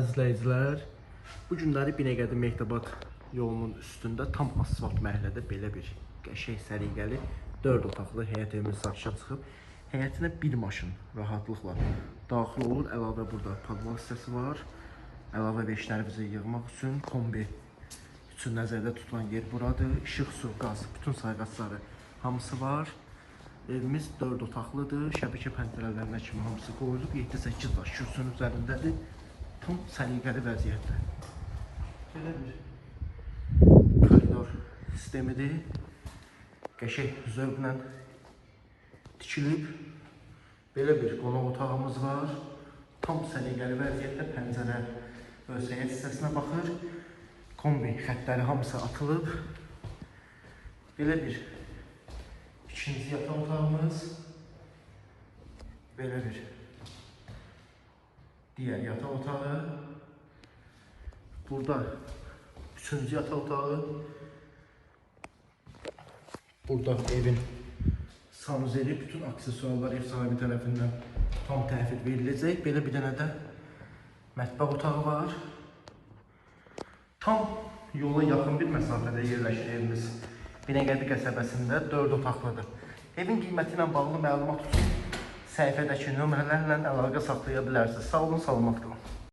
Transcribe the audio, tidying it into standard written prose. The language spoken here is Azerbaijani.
Əziz izləyicilər, bu günləri Binəqədi Mehtabad yolunun üstündə tam asfalt məhəllədə belə bir qəşəng səliqəli 4 otaqlı həyət evimiz satışa çıxıb. Həyətinə bir maşın rahatlıqla daxil olur. Əlavə burada podval hissəsi var. Əlavə veşlərimizi yığmaq üçün kombi üçün nəzərdə tutulan yer buradır. İşıq, su, qaz, bütün sayğacları hamısı var. Evimiz 4 otaqlıdır. Şəbəkə pəncərələrinə kimi hamısı qoyulub. 7-8 daş kürsünün üzərindədir. Tam səliqəli vəziyyətdə. Belə bir koridor sistemidir. Qəşəng zövqlə tikilib. Belə bir qonaq otağımız var. Tam səliqəli vəziyyətdə pəncərə öz həyət hissəsinə baxır. Kombi xəttləri hamısı atılıb. Belə bir ikinci yataq otağımız. Belə bir digər yataq otağı. Burada üçüncü yataq otağı. Burada evin sanuzeli, bütün aksesuarlar ev sahibi tərəfindən tam təhvil veriləcək. Belə bir dənə də mətbəx otağı var. Tam yola yaxın bir məsafədə yerləşir evimiz. Binəqədi qəsəbəsində 4 otaqlıdır. Evin qiyməti ilə bağlı məlumat üçün səhifədəki nömrələrlə əlaqə saxlaya bilərsiniz. Sağ olun, salamat qalın.